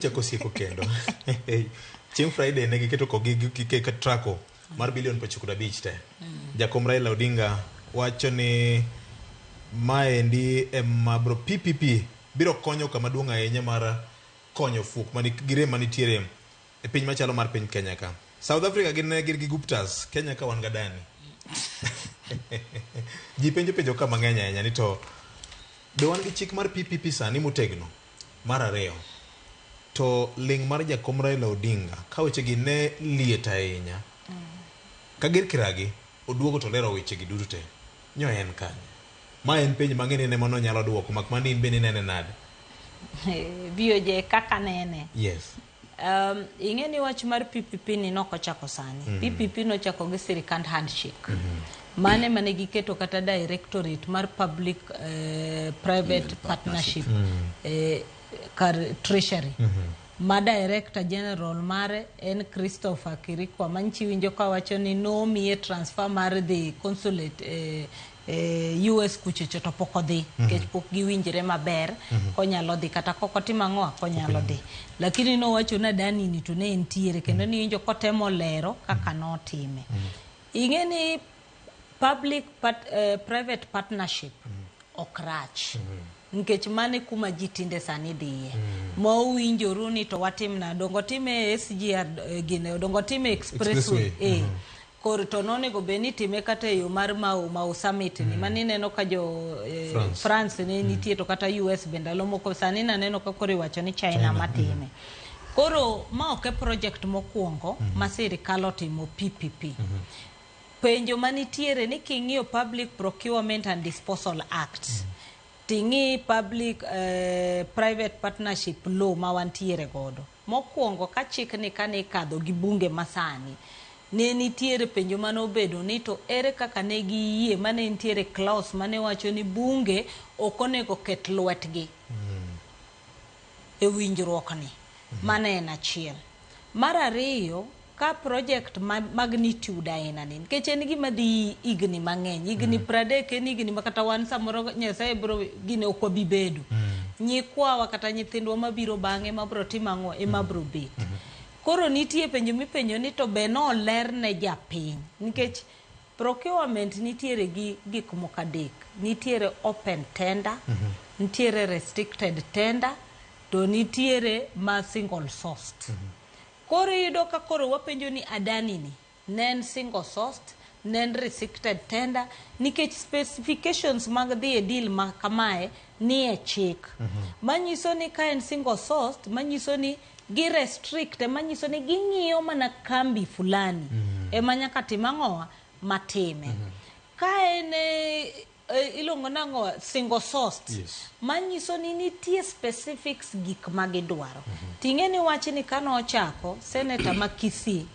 Chako sieko kendo. Chieng' Friday ne giketo kogi gi Ketraco mar bilion 95 te. Jakom Raila Odinga wacho ni maendi ema bro PPP biro konyo kama duong' ahinya mar konyo fuok mani gi rem manitiere e piny machalo mar piny Kenya ka. South Africa gin gin gi Guptas, Kenya ka wan ga Adani. Ji penjo penjo ka mang'eny ahinya ni to be wan gi chik mar PPP sani motegno? Mar ariyo, to ling' mar jakom Raila Odinga ka wechegi ne liet ahinya, Kager Kiragi oduogo to olero wechegi duto te, nyo en kanye? Ma en penjo mang'e ni en ema nonyalo duoko mak mana ni in bende inene nade? VOJ kaka nene. Yes. Ing'e ni wach mar PPP ni nok ochako sani. PPP nochako gi sirikand handshake. Mane mane giketo kata directorate mar public private partnership kar treasury. Ma director general mare en Christopher Kirikwa manchi winjo kawacho ni nomiye transfer mar dhi consulate US kuchocho to pok odhi nikech pok giwinjre maber konyalo dhi kata kok otimo ang'o konyalo dhi, lakini nowacho ni Adani ni to ne entiere kendo niwinjo kotemo lero kaka notime. Ing'e ni public private partnership ok rach nikech mano e kuma ji tinde sani dhiye ma owinjoru ni to watim na dongo time e SGR gine dongo time expressway. Expressway. Koro to nonego bed ni itime kata e yo mar Mau Mau Summit ni mane ineno ka jo France. France ne nitie to kata US be ndalo moko sani naneno ka koro iwacho ni China, China, matime. Koro ma ok e project mokwongo ma sirikal otimo PPP. Penjo manitiere ni king'iyo Public Procurement and Disposal Act, ting'i public private partnership law ma wantiere godo. Mokwongo ka chikni kane ikadho gi bunge masani, ne nitiere penjo mane obedo ni to ere kaka ne giyie mane nitiere clause mane wacho ni bunge ok onego ket lwetgi e winjruok ni. Mano en achiel. Mar ariyo, ka project ma magnitude aina ni, nikech en gima dhi higni mang'eny, higni 30 en higni ma kata wan samoro Nyasaye biro gine ok wabi bedo. Nyikwawa kata nyithindwa mabiro bang'e mabiro timo ang'o ema biro bet. Koro nitie penjo mipenjo ni to be noler ne japiny nikech procurement nitiere gi gik moko adek. Nitiere open tender, nitiere restricted tender, to nitiere ma single sourced. Koro iyudo ka koro wapenjo ni Adani ni ne en single sourced, ne en restricted tender, nikech specifications mag dhi e deal ma kamae ni e chik. Manyiso ni ka en single sourced, manyiso ni gi restrict, manyiso ni ging'iyo mana kambi fulani ema nyaka tim ang'owa matime. Ka en iluongo nang'o single sourced, manyiso ni nitie specifics gik ma gidwaro. Ting'e ni wachni kanochako senator ma Kisii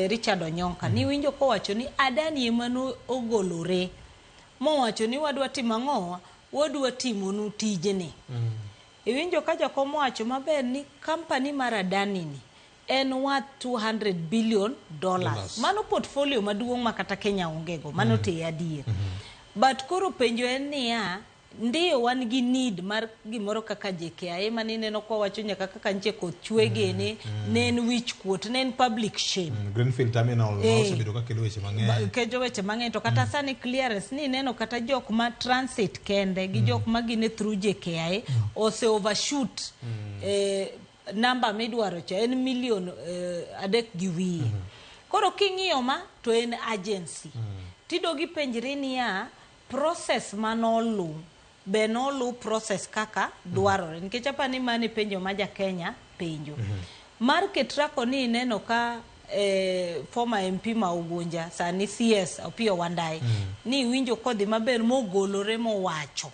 Richard Onyonka niwinjo kowacho ni Adani ema ogolore mowacho ni wadwa timo ang'owa wadwa timonu tijni. Iwinjo ka jakom owacho maber ni company mar Adani ni en worth $200 billion. Dollars. Mano portfolio maduong' ma kata Kenya onge go, mano te adier. But koro penjo en niya, ndiyo wan gi need mar gimoro kaka JKIA mane ineno kwawacho nyaka kaka nche koth chwe gene, ne en wich kuot, ne en public shame. Greenfield Terminal ma osebedo ka kelo weche mang'eny. Kejo weche mang'eny to kata sani clearance ni ineno kata jok ma transit kende gi jok ma gine through JKIA ose overshoot namba midwaro cha en milion 3 gi wiye. Koro king'iyo ma to en agency. Tidogi penjri niya process manolu be nolu process kaka dwarore nikech apa ni mano e penjo ma ja Kenya penjo. Mar Ketraco ni ineno ka former MP ma Ugunja sani CS Opiyo Wandayi ni iwinjo kodhi maber mogolore mowacho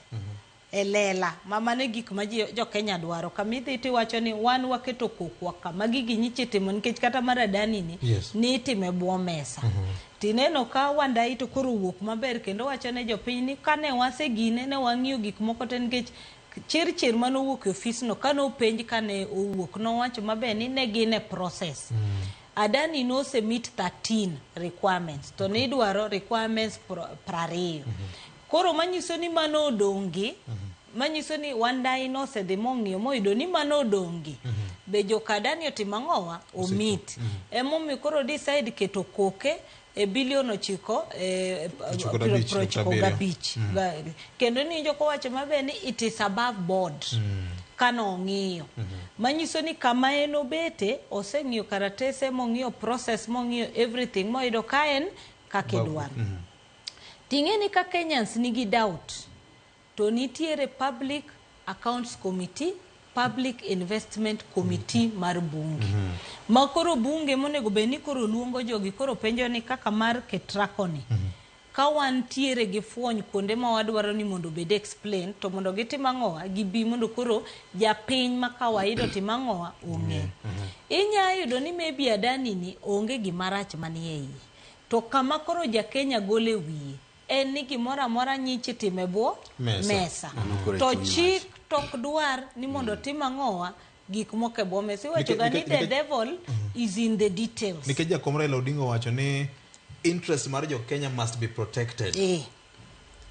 e lela ma mano e gik ma jo Kenya dwaro kamidhi tiwacho ni wan waketo kokwa ka magi gini timo nikech kata mar Adani ni nitime bwo mesa. Tineno ka Wandayi to koro owuok maber kendo wacho ne jopiny ni kane wasegine ne wang'iyo gik moko te nikech chir chir manowuok e ofisno kane openj kane owuok nowacho maber ni ne gin e process. Adani nose meet 13 requirements to nidwaro requirements 20. Koro manyiso ni mano odong' gi manyiso ni Wandayi nosedhi mong'iyo moyudo ni mano odong' gi. Be joka Adani otimo ang'owa? Omit. Emomiyo koro decide keto koke e bilion ochiko e 95, 95. Kendo niwinjo kowacho maber ni it is above board. Kano ong'iyo. Manyiso ni kama en obete, oseng'iyo karatese, mong'iyo process, mong'iyo everything, moyudo ka en kaka idwaro. Ting'e ni ka Kenyans nigi doubt, to nitiere Public Accounts Committee, Public Investment Committee mar bunge. Ma koro bunge monego bed ni koro luongo jogi koro penjo ni kaka mar Ketraco ni. Ka wantiere gi fuony kuonde ma wadwaro ni mondo obed explain to mondo gitim ang'owa gibi mondo koro japiny ma kawaida otim ang'owa ong'e. Inya yudo ni maybe Adani ni onge gima rach manie iye. To kama koro ja Kenya gole wiye en ni gimoro amora nyichi itimo e bwo Mesa. mesa. Mano koro e To chuny chik to ok dwar ni mondo tim ang'owa gik moko e bwo mesa. Iwacho ga ni the devil is in the details. Nikech jakom Raila Odinga owacho ni interest mar jo Kenya must be protected.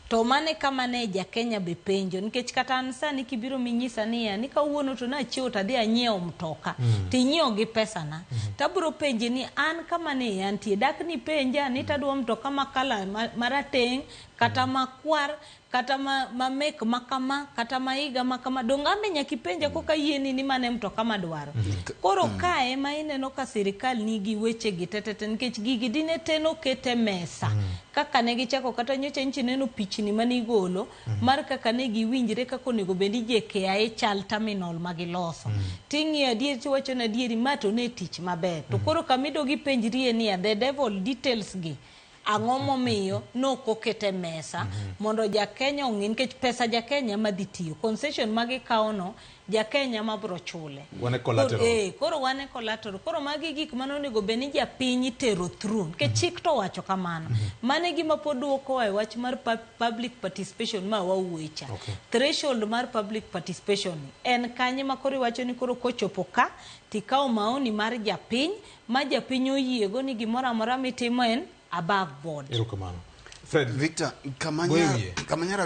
To mano e kama ne ja Kenya be penjo nikech kata an sani kibiro minyisa niya ni kawuono to nachiewo to adhi anyiewo mtoka tinyiewo gi pesana tabiro penji ni an kama ne antie dak nipenja ni tadwa mtoka ma kala marateng' kata makwar kata ma mek makama kata ma higa makama dong' ambe nyaka ipenja koka yieni ni mano e mtoka madwaro. Koro kae ema ineno ka sirikal nigi weche gi tetete nikech gigi dine te noket e mesa kaka ne gichako kata nyocha nchi neno pichni mane igolo mar kaka ne giwinjre kaka onego bed ni JKIA chal terminal ma giloso. Ting'iyo adieri tiwacho ni adieri ma to ne tich maber. To koro kama idog ipenjrie niya the devil details gi ang'o momiyo nok oket e mesa mondo ja Kenya ong'e nikech pesa ja Kenya ma dhi tiyo concession ma gikawo no ja Kenya ma bro chule. Wan e collateral. Koro wan e collateral. Koro magi gik mane onego bed ni japiny itero through nikech chik to wacho kamano. Mano e gima pod duokowa e wach mar public participation ma wawuoye cha. Threshold mar public participation ni en kanye ma koro iwacho ni koro kochopo ka tikawo maoni mar japiny ma japiny oyiego ni gimoro amora mitimo en above board. Erokamano. Fred, Victor, Goyo wiye. Kamanyara